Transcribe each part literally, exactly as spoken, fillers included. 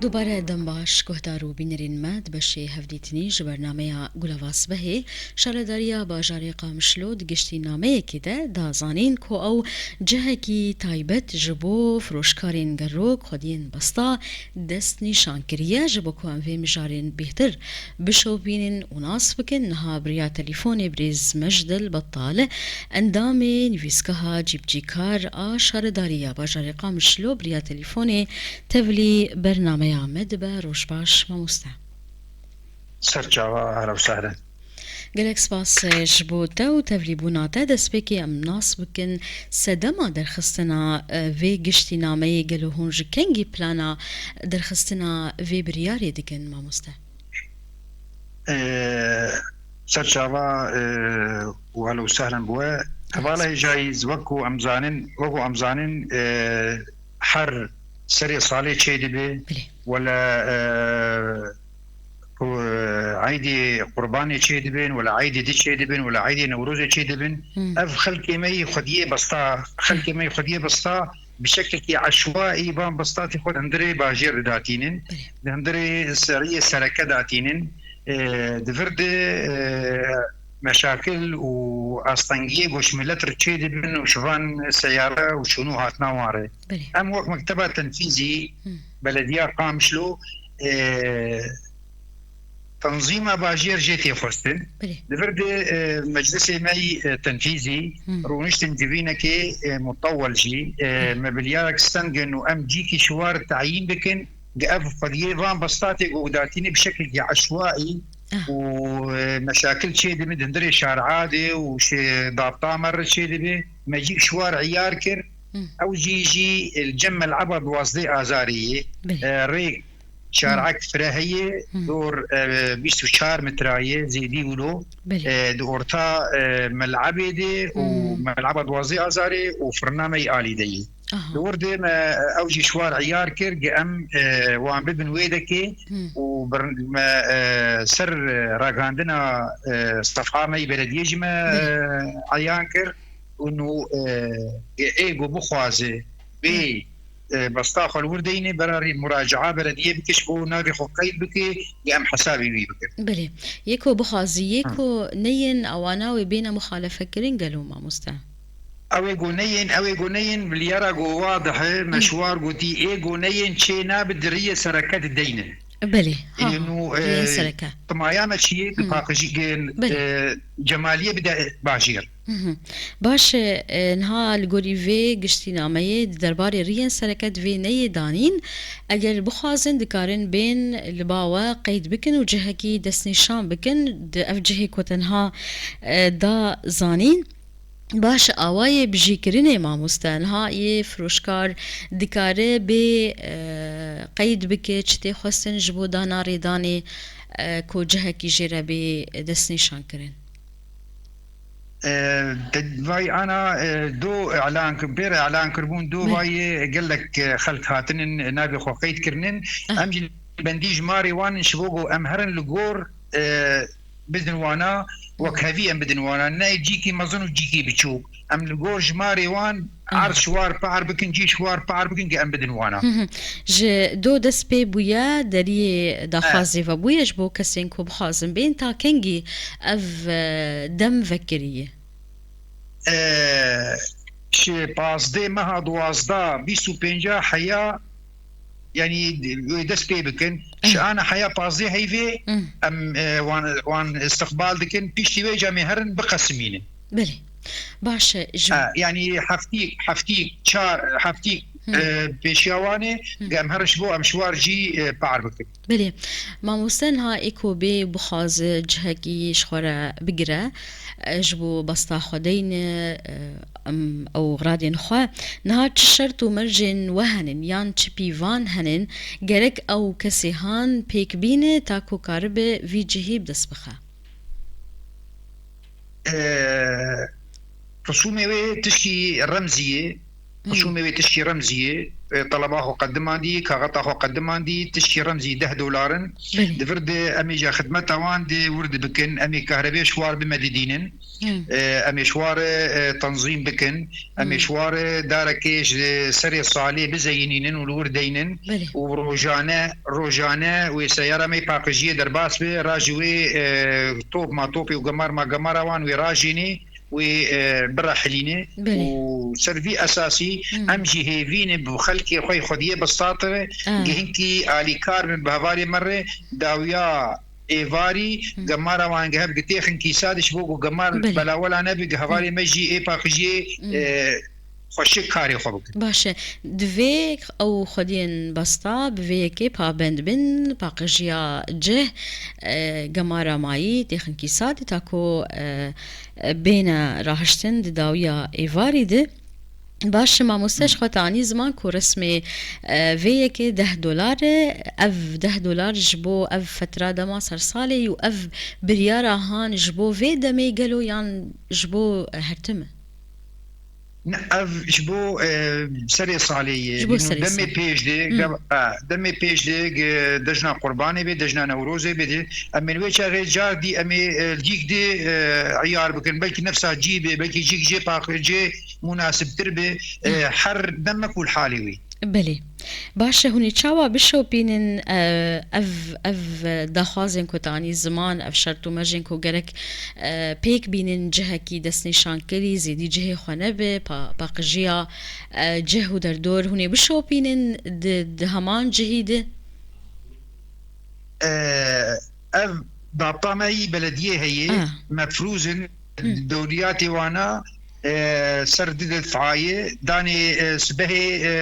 Dubare dem baş, guhdar û bînerên me di beşê hevdîtinî ji bernameya Gulava Sibehê, şaredariya bajarê Qamişlo di giştî nameyekê de da zanîn ku ew cihekî taybet ji bo firoşkarên gerok xwediyên besta destnîşan kiriye. Ji bo ku em vê mijarên bêhtir bişopînin û nas bikin, niha bi riya telîfonê birêz Mejdel Betal, endamê nivîsgeha cîbicîkar a şaredarî ya bajarê Qamişlo, bi riya telîfonê tevlî bernameya me dibe. Roj baş, mamoste. Ser çava, ehlen û sehlen. Gelek spas, e, ji bo te û tevlîbûna te. Destpêkê em nas bikin sedema derxistina, e, vê giştînameyê. Gelo hûn ji kengî plana derxistina vê biryarê dikin, mamoste? E, Ser çava, e, û ehlen û sehlen bi we. Hevala hêjayî, wek ku em zanin, wek ku em zanin, e, her serê salê çêdibe. Bilê. Wele, e, ku, e, eydê qurbanê çêdibin, wele eydê di çêdibin, wele eydê Newrozê çêdibin. Hmm. Ev xelkê me yî xwediyê besta, xelkê me yî xwediyê besta bi şekilkî eşwaî van bestatî xwe di hundirê bajêr didatînin, Belê. di hundirê seriyê sereke datînin. E, di vir de, e, meşakil û astengiyê goş milet re çêdibin û ji van seyare û çûn û hatina wan re. Belê. Em wek mekteba tenfîzî, Hı. belediya Qamişlo, e, tenzîma bajêr jê tê xwestin. Belê. Di vir de, e, meclisê me yî, e, tenfîzî Hı. rûniştin civînekê, e, mutewel jî, e, Hı. me bilyarek stengin û em cîkî şiwar teyîn bikin. Ev xwediyê van bestatê ku datîne bi şekilkî eşwaî Ah. û, e, meşakil çêdibin di hundirê şareadê û şê dabta me re çêdibe. Me cîk şiwar îyar kir. Hı. Ew jî jî li cem meleba duwazdeh Azarê yê. Belê. E, rê Şareek fire heye, Hmm. dor, e, bîst û çar metra ye, zêdî wilo. Belê. E, di orta, e, melebê de û Hmm. meleba duwazdeh Azarê û firna me yî alî de ye. Aha. Di wir de me, e, ew jî şiwar îyar kir, gi em, e, wan bibin wê dekê Hmm. û bir-, me, e, ser, e, ragihandina, e, sefha me yî belediyê jî me, Belê. e, eyan kir. Û nû, e, ê ku bixwaze bê, Hmm. e, besta xwe li wir deyne, berarî muraca'a belediyê bike, ji bo navê xwe qeyd bike, ya em hesabê wî bikin. Belê. Yê ku bixwazî, yê Hı. ku neyên, ewana wê bêne muxalefekirin gelo, mamoste? Ew ê ku neyên, ew ê ku neyên, bilyara ku wadih e, me Hı. şiwar gotî, ê ku neyên çê nabe di riyê sereke dideynin. Belê, ha, Ê ha, nû, riyên e, sereke. Timaya me çi ye, Hı. paqijî, Belê. e, cemaliyê bide bajêr. Hı hı. Baş e, e, niha li gorî vê giştînameyê di derbarê riyên sereke divê neyê danîn. Eger bixwazin, dikarin bên li ba we qeyd bikin û cihekî destnîşan bikin. Di ev cihê ku te niha, e, da zanîn. Baş e, awayê bijîkirinê, mamoste, niha yê firoşkar dikare bê, e, qeyd bike, çi tê xwestin ji bo dana rêdanê, e, ku cihekî jê re bê destnîşan kirin? E, te vay ana, e, do elan kir-, pêre elan kirbûn, do Belê. vayê gelek, e, xelk hatinin, e, navê xwe qeyd kirinin. Ah. Em jî bendî jimarê wan in, ji bo ku em herin li gor, e, bidin wana, wek hevî em bidin wana. Ne cîkî mezin û cîkî biçûk. Em li gor jimarê wan Ah. erd şiwar par bikin, cî şiwar par bikin, ki em bidin wana. Hı hı. Ji do dest pê bûye, deriyê daxwazê Eh. vebûye ji bo kesên ku bixwazin bên, ta kengî ev, e, dem vekiriye? E, ji pazdeh meha duwazdeh, bîst û pênca heya, yanî wê dest pê bikin. Eh. Ji ana heya pazdeh heyvê, Hmm. em, e, wan, wan istiqbal dikin. Piştî wê ca em ê herin biqesimînin. Belê. Baş e, ji Ha, yanî heftî, heftî, çar, heftî, Hmm. e, pêşiya wan e, Hmm. em herin ji bo em şiwar jî, e, par bikin. Belê. Mamoste, niha ê ku bê bixwaze cihekî ji xwe re bigire, e, ji bo besta xwe deyne, e, em, ew xiradên xwe. Niha çi şert û mercên we henin, yan çi pîvan henin, gerek ew kesê han pêk bîne, ta ku karibe vî cihî bi dest bixe? E, risûmê wê tişkî remzî ye. Rûsûmê wê tişkî remzî ye, e, teleba xwe qedimandî, kaxeta xwe qedimandî, tişkî remzî deh dolar in. Belê. Di vir de em ê ji xidmeta wan de wir dibikin, em ê kahrebê ji war bimedidînin. Hmm. E, em ê ji war, e, tenzîm bikin, em ê Hmm. ji war, e, darekê ji serê salê bizeyinînin û li wir deynin. Belê. Û rojane, rojane wê seyara me paqijiyê derbas be, ra ji wê, e, top ma topê û gemar ma gemara wan wê rajînî, wê, e, birehilîne. Belê. Û ser vî esasî Hmm. em jî hêvî ne bi xelkê xwe xwediyê bistatibe, Ah. gihinkî alîkar bin bi hevalê me re dawiya êvarî, Hmm. gemara wan gehev gi têxin kîsa de ji bo ku gemar Belê. belawela nebe, gi hevalê Hmm. me jî ê paqijiyê, Hmm. e, xweşik karê xwe bikin. Baş e. Divê ew xwediyên besta bi vê yekê pabend bin, paqijiya cih, e, gemara mayî, têxin kîsa de ta ku, e, e, bêne rahiştin di dawiya êvarî de. Baş e, mamoste, ji xwe te anî ziman ku resmê, e, vê yekê deh dolar e. Ev deh dolar ji bo ev fetra dema sersalê yî û ev biryara han ji bo vê demê gelo yan ji bo, e, her tim e? Ne, ev ji bo, e, serê salê ye. Ji bo Bîno serê demê salê. pêş de, Hmm. gava, e, demê pêş de, ge-, dejna Qurbanê be, dejna Newrozê be de, em ê wê çaxê car dî em ê, e, cîk dê, e, eyar bikin. Belkî nefsa cî be, belkî cîk jê paq-, jê munasibtir be. E, Hmm. her demek û li halê wê. Belê. Baş e, hûn ê çawa bişopînin, e, ev, ev daxwazên ku te anî ziman, ev şert û mercên ku gerek, e, pêk bînin, cihekî destnîşankirî, zêdî cihê xwe nebe, pa-, paqijiya, e, cih û derdor hûn ê bişopînin di, di heman cihî de? E, ev dabta me yî belediyê heye, Ah. mefrûz in, Hmm. dewriyatê wana, e, ser di defayê, danê, e, sibehê, e,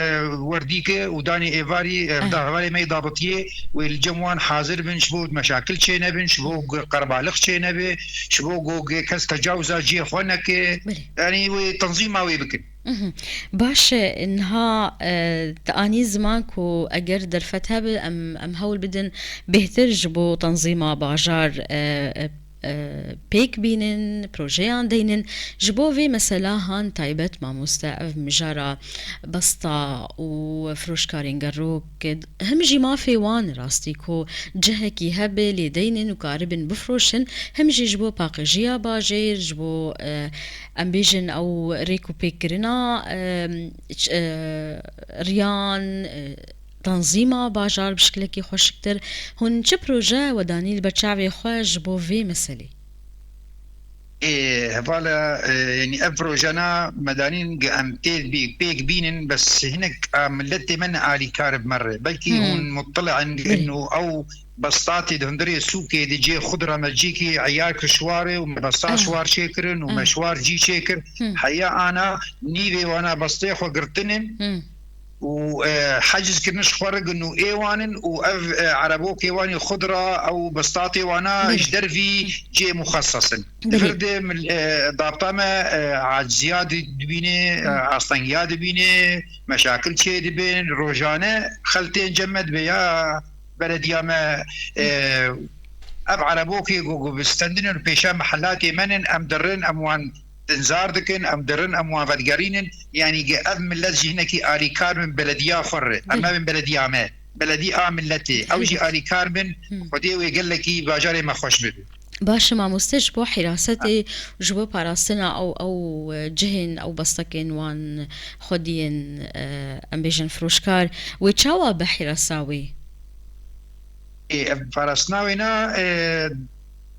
werdîke û danê êvarî, e, Ah. da hevalê me yê dabitiyê, wê li cem wan hazir bin, ji bo meşakil çênebin, ji bo qerebalix çênebe, ji bo ku kes tecawuza cihê xwe neke. Belê. Yanî wê tenzîma wê bikin. Mhm. Baş e, niha, e, te anî ziman ku eger derfet hebe, em, em hewl bidin bêhtir ji bo tenzîma bajar, e, e, e, pêk bînin, projeyan deynin. Ji bo vê mesela han taybet, mamoste, ev mijara besta û firoşkarên gerok, him jî mafê wan rastî ku cihekî hebe lê deynin û karibin bifroşin, him jî ji bo paqijiya bajêr, ji bo, e, em bêjin ew rêk û pêkkirina, e, ç-, e, riyan, e, tanzîma bajar bi şikilekî xweşiktir. Hûn çi proje we danî li ber çavê xwe ji bo vê meselê? Ê, hevala, e, yanî ev rojana me danîn ge em tê bî-, pêk bînin, bes hinek a miletê me ne alîkar bi me re. Belkî Hmm. hûn muttila in Belê. inu ew bestatê di hundirê sûkê di cê xudra me cîkî eyar kir şwarê û me besta Ah. şwar çêkirin û me Ah. şwar cî çêkir. Hmm. Heya ana nîvê wana bestê xwe girtinin. Hmm. û, e, heciz kirin ji xwe re gin û ê wan in û ev, e, erebokê wan ê xudra ew bestatê wana Belê. ji dervî cihê muxeses in. Belê. Vir de mil-, e, dabta me, e, aciziya di-, dibîne, e, Hı. astengiya dibîne, meşakil çê dibin, rojane xeltên cem me dibe ya belediya me, e, Hı. ev erebokê ku, ku bi stendin û pêşa mehelatê me nin, em dirin, em wan tinzar dikin, em dirin, em wan vedigerînin. Yanî ge ev millet jî hinekî alîkar bin belediya xwe re. Em Belê. nabin belediya me. Beledî a milletê. Ew jî Elbet. alîkar bin. Hmm. Xwedê wê gelekî bajarê me xweş bibe. Baş e mamoste, ji bo hirasetê, ji bo parastina ew, ew, e, cihên, ew bestekên wan xwediyên, e, em bêjin firoşkar, wê çawa bi hirasa wê? Ê, ev parastina wêna, e,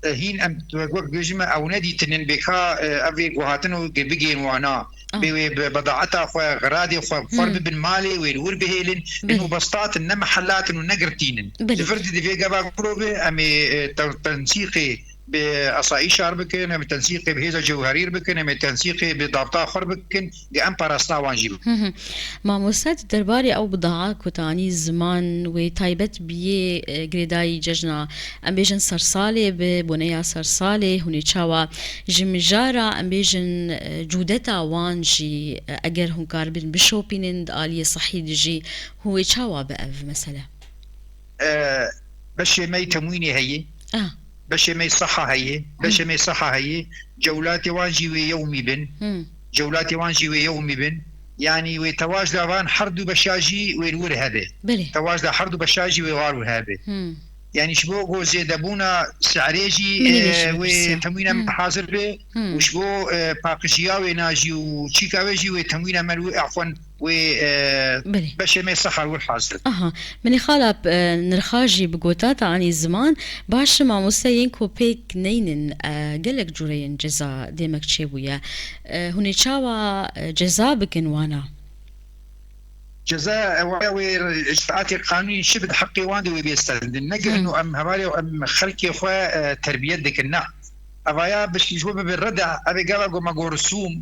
e, hîn em wek, wek bêjime ew nedîtinin bêka, e, ev ê guhatin û ge bigên wana. Ah. Bê wê bi bedaeta xwe, xiradê xwe, xwar Hmm. bibin malê, wê li wir bihêlin. Belê. Ino bestatin, ne mehellatin û ne girtînin. Belê. Di vir de divê gava kuro be, em ê, e, te-, tensîqê bi esayîşar bikin, em ê tensîqê bi hêza cewherîr bikin, em ê tensîqê bi dabta xwar bikin. Ge em parastina wan jî bikin. Hı hı. Mamoste, di derbarê ew bidaa ku te anî ziman wê taybet biyê, e, girêdayî cejna, em bêjin sersalê bi, boneya sersalê, hûn ê çawa ji mijara, em bêjin, e, cûdeta wan jî, e, eger hûn karibin bişopînin di aliyê sehî de jî, hûn wê çawa bi ev mesele? E, beşê me yê temwînê heye. Ah. Beşê me yê seha heye. Beşê Hmm. me yê seha heye. Cewlatê wan jî wê yewmî bin. Hmm. Cewlatê wan jî wê yewmî bin. Yanî wê tewaş da van her du beşa jî wê li wir hebe. Belê. Tewaş da her du beşa jî wê war wir hebe. Hmm. Yanî ji bo ku zêdebûna se'rê jî, Min ê vê e, jî wê bipirsiya. Temwîna me Hmm. hazir be Hmm. û ji bo, e, paqijiya wê na jî û çîka wê jî wê temwîna me li wir, afwen, wê, e, Belê. beşê me sehar wir hazir. Aha. Min ê xala, e, nirxa jî bi gota te anî ziman. Baş e, mamoste, yên ku pêk neynin, e, gelek cûreyên ceza dêmek çêbûye. E, hûn ê çawa, e, ceza bikin wana? Ceza, e, waya wê icraatê qanûnî çi bi heqê wan de wê bê stendin. Negirin Hmm. û em hevalê û em xelkê xwe, e, terbiyet dikin. Na. Evaya bi ji bo bibe reda, ev ê gava ku me got risûm,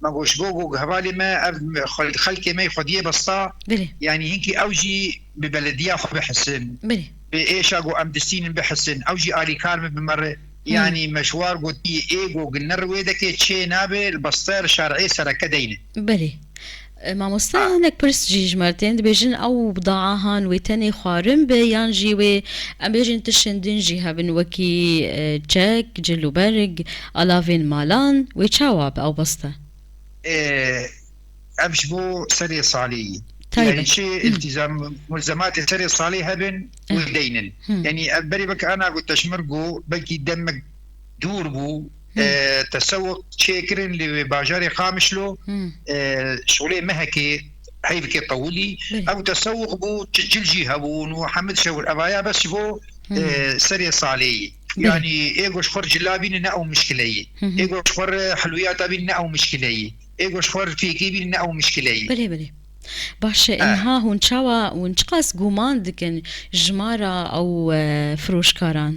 me got ji bo ku hevalê me, ev xel-, xelkê me xwediyê besta, Belê. yanî hinkî ew jî bi belediya xwe bihisin. Belê. Bi êşa ku em distînin bihisin, ew jî alîkar me bi me re. Hmm. Yanî me ji war gotî ê ku ne riwêdekê çê nabe, li besta li şareyê sereke deyne. Belê. E, mamoste, Ha. hinek pirs jî ji me re tên, dibêjin ew bidaa han wê tenê xwarin be, yan jî wê, em bêjin, tiştên din jî hebin, wekî, e, çek, cil û berg, alavên malan, wê çawa be ew beste? E, ev ji bo serê salê yî. Taybet. Yanî çi Hı. îltîzam, mulzematê serê salê hebin, Hı. wê deynin. Hı. Yanî ev berê wek ana ku te ji mir got, belkî demek dûr bû, Hı. e, tesewuq çêkirin li wê bajarê Qamişlo, Hı. e, şolê mehekê, heyvekê tewilî, Belê. ew tesewuq bû, çi cil jî hebûn û hemid şewir. Evaya bes ji bo, Hı. e, serê salê yî. Belê. Yanî ê ku ji xwe re cila bînin ne ew mişkile yî. Hı hı. Ê ku ji xwe re hilwiyata bînin ne ew mişkile yî. Ê ku ji xwe re fêkê bînin ne ew mişkile yî. Belê, belê. Baş e, Eh. inha hûn çawa, hûn çiqas guman dikin jimara ew, e, firoşkaran?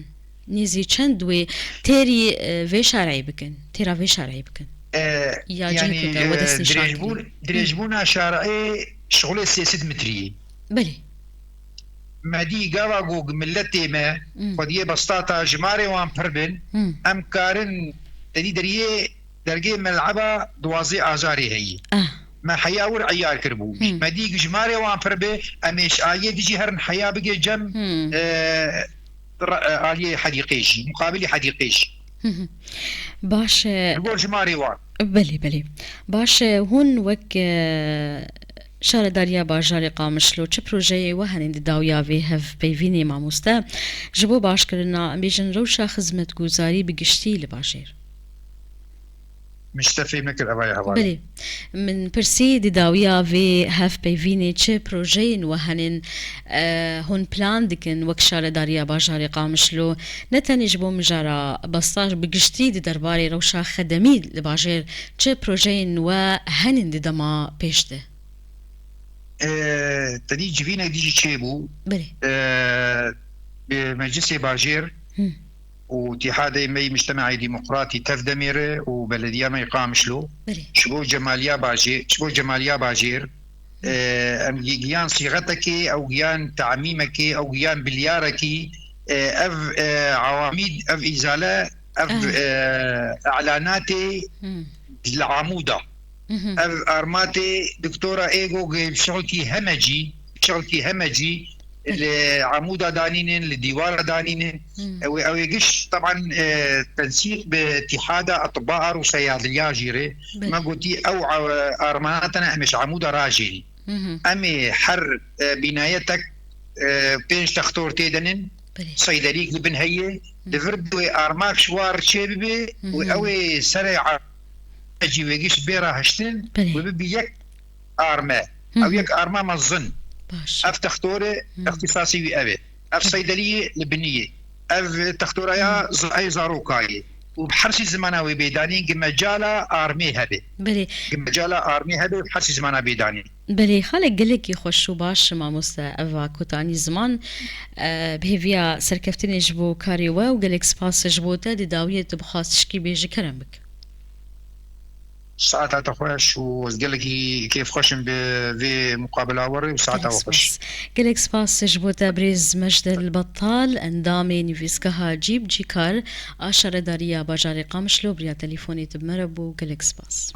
Nêzî çend wê têrî, e, vê şareyê bikin, têra vê şareyê bikin? E, Ya yanî, cihê ku te e, we dest nîşan dirêjbûn-, kirî. dirêjbûna şareyê şixulê sê sed metrî. Belê. Me dî gava ku miletê me Hmm. xwediyê bestata jimarê wan pir bin, Hmm. em karin te dî deriyê dergê mel'eba duwazdeh azarê heyî. Ah. Me heya wir eyar kiribû. Hmm. Me dî ku jimarê wan pir be, em ê ji aliyê dijî herin heya bigê cem, Hmm. e, ra-, e, aliyê hedîqê jî, muqabilî hedîqê jî. Hı hı. Baş e. Ji bo jimarê wan. Belê, belê. Baş e, hûn wek, e, şaredariya bajarê Qamişlo çi projeyê we hene di dawiya vê hevpeyvînê, mamoste? Ji bo başkirina, em bêjin, rewşa xizmetguzarî bi giştî li bajêr? Min ji te fêm nekir, evaya hevalê. Belê. Min pirsî, di dawiya vê hevpeyvînê çi projeyên we henin, e, hûn plan dikin wek şaredariya bajarê Qamişlo, ne tenê ji bo mijara besta, bi giştî di derbarê rewşa xedemî li bajêr çi projeyên we henin di dema pêş de? E, te dî civînek dî jî çêbû. Belê. E, bi Meclisê Bajêr Hı. û Îtîhadê me yî Mictemeî Demokratî Tev Demêre û Belediya me yî Qamişlo. Belê. Ji bo cemaliya bajê-, ji bo cemaliya bajêr, Hı. e, em gi-, giyan sîxetekê, ew giyan tamîmekê, ew giyan bilyarekî, e, ev, e, awamîd, ev îzale, ev, Aha. e, elanatê Hı. li Amûda. Hı hı. Ev armatê doktora Ego ge şixulkî hemecî, şixulkî hemecî Hı. li Amûda danînin, li dîwara danînin. Hı. Ew, ew ê giş, teban, e, tensîq bi Îtîhada Atibaa û Seyadliya jî re. Belê. Me gotî ew, e, armanatene em ê ji Amûda rajênî. Hı hı. Em ê her, e, bînayetek, e, pênc textor tê denin. Belê. Seydelîk li bin heye, Hı. di vir de wê armak ji war çê bibe û Hı hı. ew ê serê a-, cî wê giş bê rahiştin Belê. û bibe yek arme. Hı Ew hı. yek arma mezin. Baş. Ev textorê Hı. îxtîsasî wî ev ê. Ev Hı. seydeliyê li biniyê. Ev textoraya Hı. za-, ey zarokayê. Û bi her sî zimana wê bêdanî gi mecala armê hebe. Belê. Gi mecala armê hebe û bi her sî zimana bêdanî. Belê, xalek gelekî xweş û baş, mamoste, eva kotanî ziman, e, bi hêviya serkeftinê ji bo karê we û gelek spas ji bo te, di dawiyê tu bi xwest tişkî bêje, kerem bik. Saeta te xweş û ez gelekî kêfxweş im bi vê muqabela we re û saeta Gelek we xweş. spas. Gelek spas ji bo te birêz Mejdel Betal, endamê nivîsgeha Cîb Cîkar a şaredariya bajarê Qamişlo, biriya telefon ê tu bi me re bû. Gelek spas.